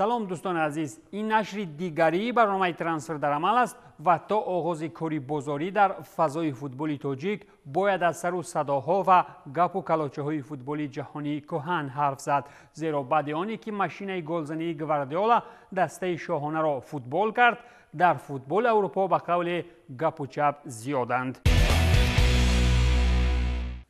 Салом, дӯстони азиз. Ин нашри дигарии барномаи «Трансфер дар амал» аст ва то оғози кори бозорӣ дар фазои футболи тоҷик бояд аз сару садоҳо ва гапу калочаҳои футболи ҷаҳонии кӯҳан ҳарф зад, зеро баъди оне ки машинаи голзании Гвардиола дастаи шоҳонаро футбол кард, дар футболи Аврупо ба қавле гапу чап зиёданд.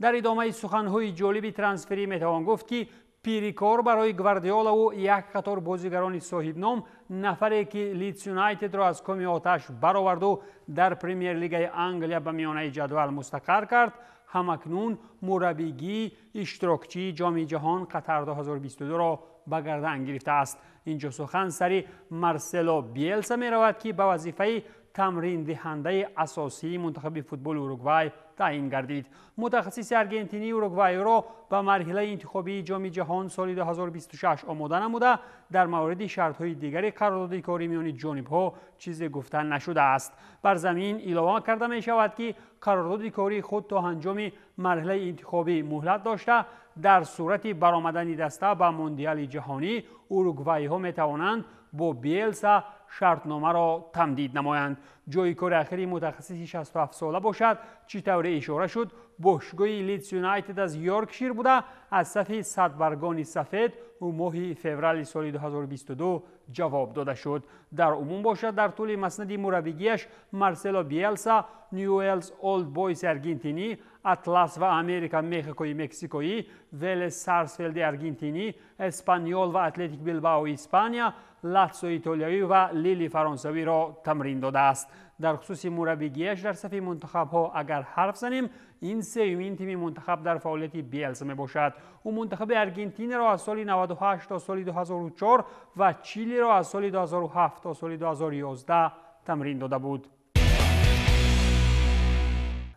Дар идомаи суханҳои ҷолиби трансферӣ метавон гуфт, ки пирикор барои Гвардиолаву як қатор бозигарони соҳибном, нафаре ки Лидс Юнайтедро аз коми оташ бароварду дар Премер-лигаи Англия ба миёнаи ҷадвал мустақар кард, ҳамакнун мураббигии иштирокчии Ҷоми ҷаҳон Қатар 2022-ро ба гардан гирифтааст. Инҷо сухан сари Марсело Биелса меравад, ки ба вазифаи тамриндиҳандаи асосии мунтахаби футболи Уругвай таъин гардид. Мутахассиси аргентинии уругвайро ба марҳилаи интихобии Ҷоми ҷаҳон соли 2026 омода намуда, дар мавриди шартҳои дигари қарордоди кори миёни ҷонибҳо чизе гуфта нашудааст. Бар замин илова карда мешавад, ки қарордоди кории худ то ҳанҷоми марҳилаи интихобӣ муҳлат дошта, дар сурати баромадани даста ба Мондиали ҷаҳонӣ уругвайиҳо метавонанд бо Биелса шартномаро тамдид намоянд. Ҷои кори ахири мутахассиси 67-сола бошад, чӣ тавре ишора шуд, бошгоҳи Лидс Юнайтед аз Йоркшир буда, аз сафи садбаргони сафед ӯ моҳи феврали соли 2022 ҷавоб дода шуд. Дар умум бошад, дар тӯли маснади мураббигиаш Марсело Биелса Ньюэлс Олд Бойси аргентинӣ, Атлас ва Америка Мехикои мексикоӣ, Велес Сарсфелди аргентинӣ, Эспаньол ва Атлетик Билбао Испания, Латсо итолиявӣ ва Лили фаронсавиро тамрин додааст. Дар хусуси мураббигиаш дар сафи мунтахабҳо агар ҳарф занем, ин сеюмин тими мунтахаб дар фаъолияти Биелса мебошад. Ӯ мунтахаби Аргентинаро аз соли 98 то соли 2004 ва Чилиро аз соли 2007 то соли 2011 тамрин дода буд.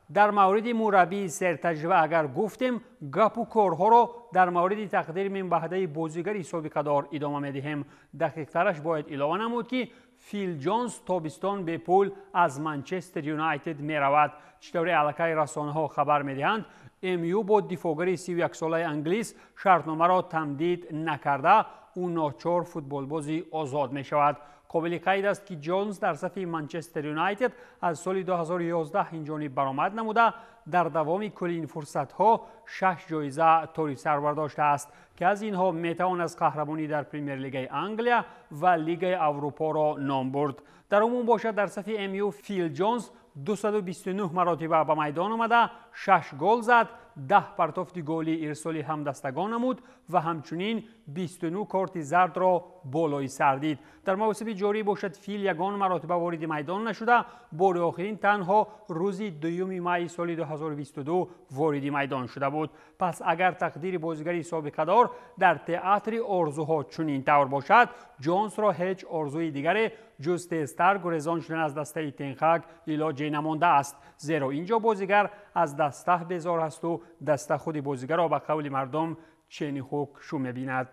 Дар мавриди мураббии сертаҷриба агар гуфтем, гапу корҳоро дар мавриди тақдири минбаъдаи бозигари собиқадор идома медиҳем. Дақиқтараш бояд илова намуд, ки Фил Ҷонс тобистон бепул аз Манчестер Юнайтед меравад. Чӣ тавре аллакай расонаҳо хабар медиҳанд, МЮ бо дифоъгари 31-солаи англис шартномаро тамдид накарда, ӯ ночор футболбози озод мешавад. Қобили қайд аст, ки Ҷонс дар сафи Манчестер Юнайтед аз соли 2011 инҷониб баромад намуда, дар давоми кулли ин фурсатҳо шаш ҷоиза тори сар бардоштааст, ки аз инҳо метавон аз қаҳрамонӣ дар Премер-лигаи Англия ва Лигаи Аврупоро ном бурд. Дар умум бошад, дар сафи МЮ Фил Ҷонс 229 маротиба ба майдон омада, шаш гол зад, 10 партофти голӣ ирсоли ҳамдастагон намуд ва ҳамчунин 29 корти зардро болои сар дид. Дар мавсими ҷорӣ бошад, Фил ягон маротиба вориди майдон нашуда, бори охирин танҳо рӯзи 2 майи соли 2022 вориди майдон шуда буд. Пас агар тақдири бозигари собиқадор дар театри орзуҳо чунин тавр бошад, Ҷонсро ҳеҷ орзуи дигаре ҷуз тезтар гурезон шудан аз дастаи Тенхак илоҷе намондааст, зеро инҷо бозигар аз даста безор асту даста худи бозигарро ба қавли мардум чени хук шу мебинад.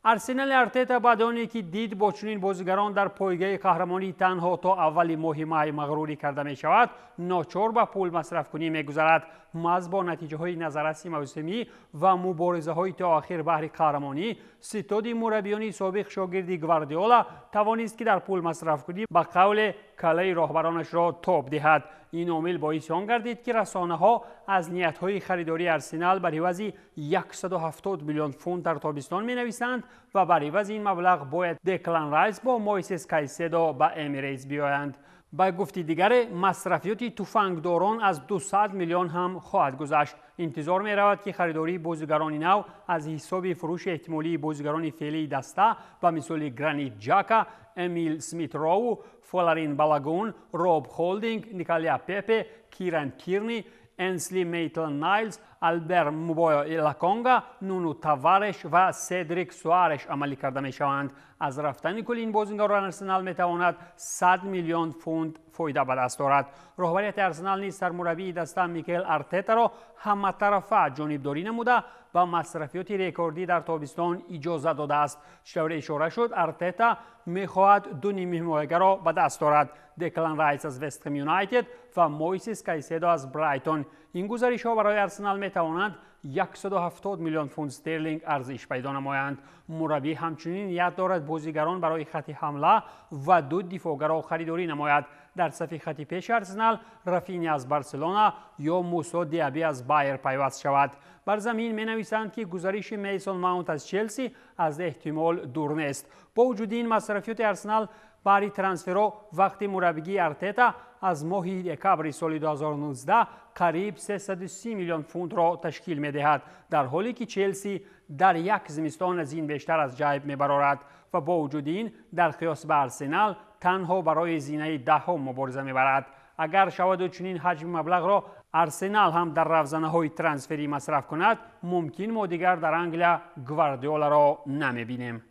Арсенали Артета баъди оне ки дид бо чунин бозигарон дар пойгаи қаҳрамонӣ танҳо то аввали моҳи май мағрурӣ карда мешавад, ночор ба пул масрафкунӣ мегузарад. Маҳз бо натиҷаҳои назарраси мавсимӣ ва муборизаҳои то охир баҳри қаҳрамонӣ, ситоди мураббиёни собиқ шогирди Гвардиола тавонист, ки дар пул масрафкунӣ ба қавле калаи роҳбаронашро тоб диҳад. Ин омил боиси он гардид, ки расонаҳо аз ниятҳои харидории Арсенал бар ивази 170 миллион фунт дар тобистон менависанд ва бар ивази ин маблағ бояд Деклан Райс бо Мойсес Кайседо ба Эмирейтс биёянд. Ба гуфти дигаре, масрафиёти туфангдорон аз 200 миллион ҳам хоҳад гузашт. Интизор меравад, ки харидории бозигарони нав аз ҳисоби фурӯши эҳтимолии бозигарони феълии даста ба мисоли Гранит Ҷака, Эмил Смит Роу, Фоларин Балагун, Роб Холдинг, Николия Пепе, Киран Тирни, Энсли Мейтланд Найлз, Албер Мубоё Лаконга, Нуну Тавареш ва Седрик Суареш амалӣ карда мешаванд. Аз рафтани кулли ин бозигарон Арсенал метавонад 100 миллион фунт фоида ба даст орад. Роҳбарияти Арсенал низ сармураббии даста Микел Артетаро ҳаматарафа ҷонибдорӣ намуда, ба масрафиёти рекордӣ дар тобистон иҷоза додааст. Чӣ тавре ишора шуд, Артета мехоҳад ду нимҳимоягаро ба даст орад: Деклан Райс аз Вестхэм Юнайтед ва Мойсес Кайседо аз Брайтон. Ин гузаришҳо барои Арсенал метавонанд 170 миллион фунт стерлинг арзиш пайдо намоянд. Мураббӣ ҳамчунин ният дорад бозигарон барои хати ҳамла ва ду дифоъгаро харидорӣ намояд. Дар сафи хати пеши Арсенал Рафини аз Барселона ё Мусо Диаби аз Байер пайваст шавад. Бар замин менависанд, ки гузариши Мейсон Маунт аз Челси аз эҳтимол дур нест. Бо вуҷуди ин, масрафиёти Арсенал баъди трансферҳо вақти мураббигии Артета аз моҳи декабри соли 2019 қариб 330 миллион фунтро ташкил медиҳад, дар ҳоле ки Челси дар як зимистон аз ин бештар аз ҷайб мебарорад ва бо вуҷуди ин дар қиёс ба Арсенал танҳо барои зинаи даҳум мубориза мебарад. Агар шаваду чунин ҳаҷми маблағро Арсенал ҳам дар равзанаҳои трансферӣ масраф кунад, мумкин мо дигар дар Англия Гвардиоларо намебинем.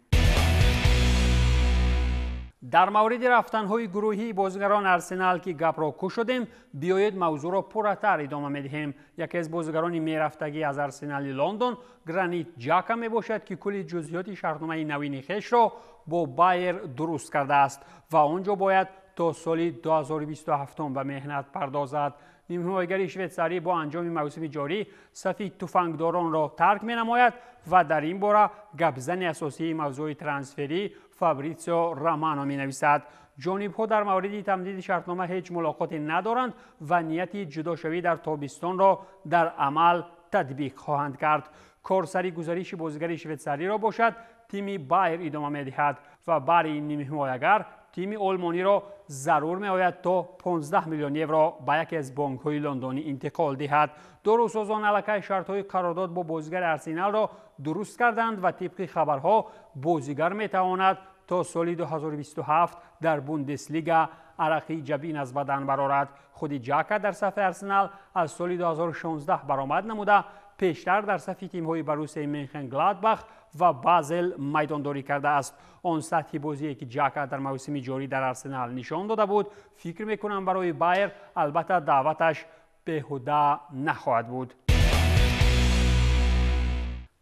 Дар мавриди рафтанҳои гурӯҳии бозигарон Арсенал ки гапро кушодем, биёед мавзӯъро пурратар идома медиҳем. Яке аз бозигарони мерафтагӣ аз Арсенали Лондон Гранит Ҷака мебошад, ки кулли ҷузъиёти шартномаи навини хешро бо Байер дуруст кардааст ва он ҷо бояд то соли 2027 ба меҳнат пардозад. Нимҳимоягари швейтсарӣ бо анҷоми мавсими ҷорӣ сафи туфангдоронро тарк менамояд ва дар ин бора гапзани асосии мавзӯи трансферӣ Фабритсио Романо менависад. Ҷонибҳо дар мавриди тамдиди шартнома ҳеҷ мулоқоте надоранд ва нияти ҷудошавӣ дар тобистонро дар амал татбиқ хоҳанд кард. Корсари гузариши бозигари швейтсариро бошад тими Байер идома медиҳад ва бари ин нимҳимоягар тими олмониро зарур меояд то 15 миллион евро ба яке аз бонкҳои лондонӣ интиқол диҳад. Дорусозон аллакай шартҳои қарордод бо бозигари Арсеналро дуруст карданд ва тибқи хабарҳо бозигар метавонад то соли 2027 дар Бундеслига арақи ҷабин аз бадан барорад. Худи Ҷака дар сафи Арсенал аз соли 2016 баромад намуда, пештар дар сафи тимҳои Боруссияи Менхен-Гладбах ва Базел майдондорӣ кардааст. Он сатҳи бозие ки Ҷака дар мавсими ҷорӣ дар Арсенал нишон дода буд, фикр мекунам барои Байер албатта даъваташ беҳуда нахоҳад буд.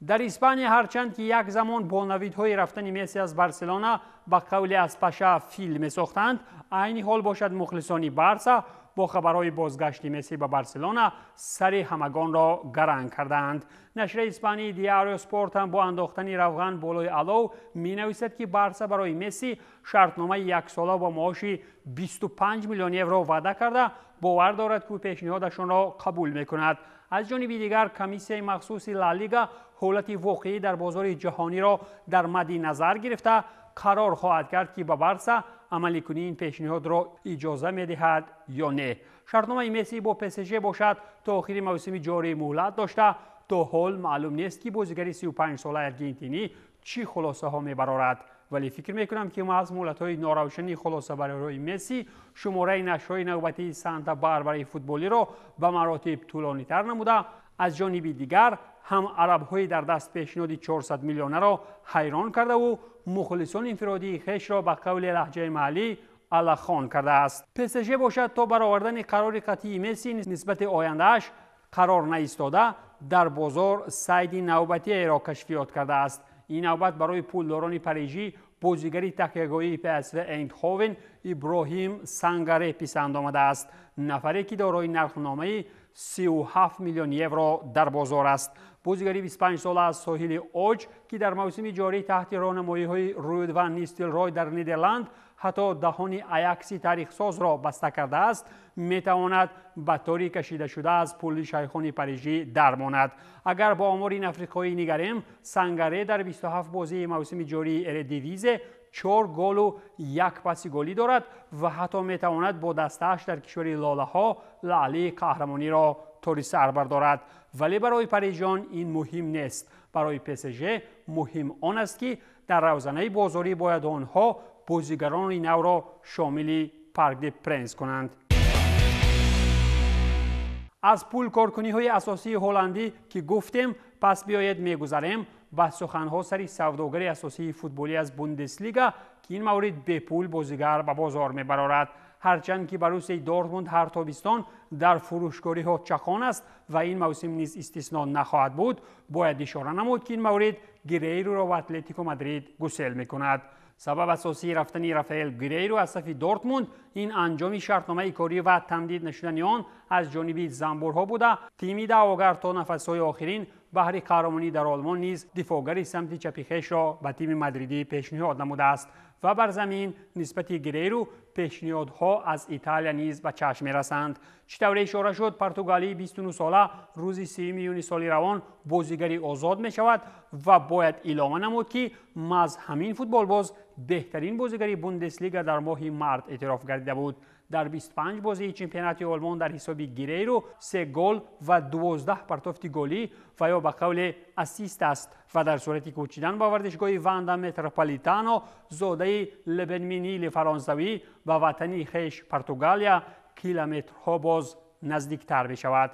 Дар Испания ҳарчанд ки як замон бо навидҳои рафтани Месси аз Барселона ба қавли аз паша филм месохтанд, айни ҳол бошад мухлисони Барса бо хабарҳои бозгашти Месси ба Барселона сари ҳамагонро гаранг кардаанд. Нашрияи испании Диарио Спорт ҳам бо андохтани равған болои алов менависад, ки Барса барои Месси шартномаи яксола бо маоши 25 миллион евро ваъда карда, бовар дорад, ки пешниҳодашонро қабул мекунад. Аз ҷониби дигар, комиссияи махсуси Ла Лига ҳолати воқеӣ дар бозори ҷаҳониро дар мадди назар гирифта қарор хоҳад кард, ки ба Барса амалӣ кунии ин пешниҳодро иҷоза медиҳад ё не. Шартномаи Месси бо ПСЖ бошад то охири мавсими ҷорӣ муҳлат дошта, то ҳол маълум нест, ки бозигари 35-солаи аргентинӣ чӣ хулосаҳо мебарорад. Вале фикр мекунам, ки маҳз муҳлатҳои норавшани хулосабариҳои Месси шумораи нашрҳои навбатии Санта Барбараи футболиро ба маротиб тӯлонитар намуда, аз ҷониби дигар ҳам арабҳои дар даст пешниҳоди 400 миллионаро ҳайрон кардаву мухлисони инфиродии хешро ба қавли лаҳҷаи маҳаллӣ аллахон кардааст. ПСЖ бошад то баровардани қарори қатъии Месси нисбати ояндааш қарор наистода, дар бозор сайди навбатиеро кашфиёт кардааст. Ин навбат барои пулдорони парижӣ бозигари такягоҳии ПСВ Эйндховен Иброҳим Сангаре писанд омадааст, нафаре ки дорои нархномаи 37 миллион евро дар бозор аст. Бозигари 25-сола аз соҳили Оҷ, ки дар мавсими ҷорӣ таҳти роҳнамоиҳои Руд ван Нистелрой дар Нидерланд ҳатто даҳони Аякси таърихсозро баста кардааст, метавонад ба тори кашидашуда аз пули шайхони парижӣ дармонад. Агар бо омори ин африқоӣ нигарем, Сангаре дар 27 бозии мавсими ҷории Эредивизе 4 голу 1 паси голӣ дорад ва ҳатто метавонад бо дастааш дар кишвари лолаҳо лаълии қаҳрамониро тори сар бардорад. Вале барои парижиён ин муҳим нест. Барои ПСЖ муҳим он аст, ки дар равзанаи бозорӣ бояд онҳо бозигарони навро шомили Парк де Пренс кунанд. Аз пулкоркуниҳои асосии ҳолландӣ ки гуфтем, пас биёед мегузарем ба суханҳо сари савдогари асосии футболӣ аз Бундеслига, ки ин маврид бепул бозигар ба бозор мебарорад. Ҳарчанд ки Боруссияи Дортмунд ҳар тобистон дар фурӯшгориҳо чахон аст ва ин мавсим низ истисно нахоҳад буд, бояд ишора намуд, ки ин маврид Герейроро ва Атлетико Мадрид гусел мекунад. Сабаб асосии рафтани Рафаэл Герейро аз сафи Дортмунд ин анҷоми шартномаи корӣ ва тамдид нашудани он аз ҷониби занбурҳо буда, тими даъвогар то нафасҳои охирин баҳри қаҳрамонӣ дар Олмон низ дифоъгари самти чапи хешро ба тими мадридӣ пешниҳод намудааст ва бар замин нисбати Герейро пешниҳодҳо аз Италия низ ба чашм мерасанд. Чӣ тавре ишора шуд, португалии 29 сола рӯзи 3 июни соли равон бозигари озод мешавад ва бояд илова намуд, ки маҳз ҳамин футболбоз беҳтарин бозигари Бундеслига дар моҳи март эътироф гардида буд. Дар 25 бозии чемпионати Олмон дар ҳисоби Герейро се гол ва 12 партофти голӣ ва ё ба қавле ассист аст ва дар сурати кӯчидан ба варзишгоҳи Ванда Метрополитано зодаи Лебенминили фаронсавӣ ба ватани хеш Португалия километрҳо боз наздиктар мешавад.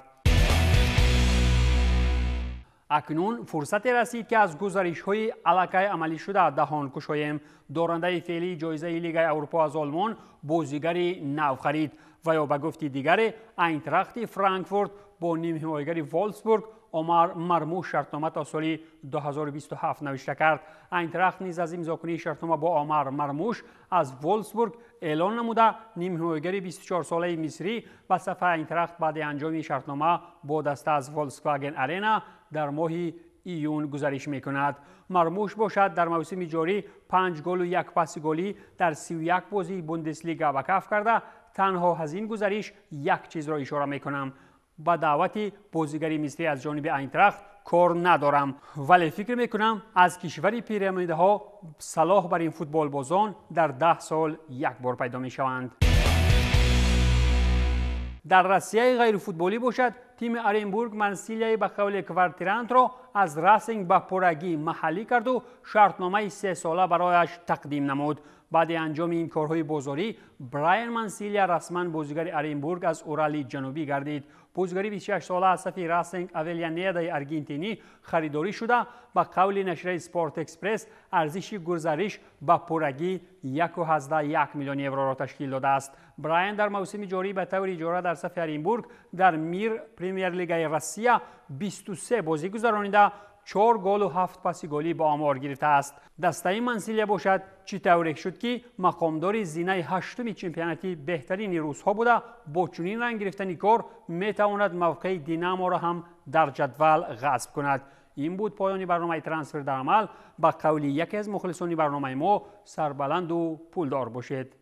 Акнун фурсате расид, ки аз гузаришҳои аллакай амалӣ шуда даҳон кушоем. Дорандаи феълии ҷоизаи Лигаи Аврупо аз Олмон бозигари нав харид ва ё ба гуфти дигаре, Айнтрахти Франкфурт бо нимҳимоягари Волфсбург Омар Мармуш шартнома то соли 2027 навишта кард. Айнтрахт низ аз имзокунии шартнома бо Омар Мармуш аз Волфсбург эълон намуда, нимҳимоягари 24-солаи мисрӣ ба сафи Айнтрахт баъди анҷоми шартнома бо даста аз Волксваген Арена дар моҳи июн гузариш мекунад. Мармуш бошад, дар мавсими ҷорӣ панҷ голу як паси голӣ дар 31 бозии Бундеслига ба каф карда. Танҳо аз ин гузариш як чизро ишора мекунам: ба даъвати бозигари мисрӣ аз ҷониби Айнтрахт кор надорам, вале фикр мекунам, аз кишвари пирамидаҳо Салоҳ бар ин футболбозон дар 10 сол як бор пайдо мешаванд. Дар Россияи ғайрифутболӣ бошад, тими Оренбург Мансилияи ба қавли квартирантро аз Расинг ба пуррагӣ маҳаллӣ карду шартномаи сесола барояш тақдим намуд. Баъди анҷоми ин корҳои бозорӣ Брайан Мансилия расман бозигари Оренбург аз Урали Ҷанубӣ гардид. Бозигари 26-сола аз сафи Расинг Авелянедаи аргентинӣ харидорӣ шуда, ба қавли нашрияи Спорт Экспресс, арзиши гузариш ба пуррагӣ 1,1 миллион евроро ташкил додааст. Брайан дар мавсими ҷорӣ ба таври иҷора дар сафи Оренбург дар Мир Премьер-лигаи Россия 23 бозӣ гузаронида, чор голу ҳафт паси голӣ ба омор гирифтааст. Дастаи Мансилия бошад, чӣ тавре шуд, ки мақомдори зинаи ҳаштуми чемпионати беҳтарини русҳо буда, бо чунин ранг гирифтани кор метавонад мавқеи Динаморо ҳам дар ҷадвал ғасб кунад. Ин буд поёни барномаи Трансфер дар амал. Ба қавли яке аз мухлисони барномаи мо, сарбаланду пулдор бошед.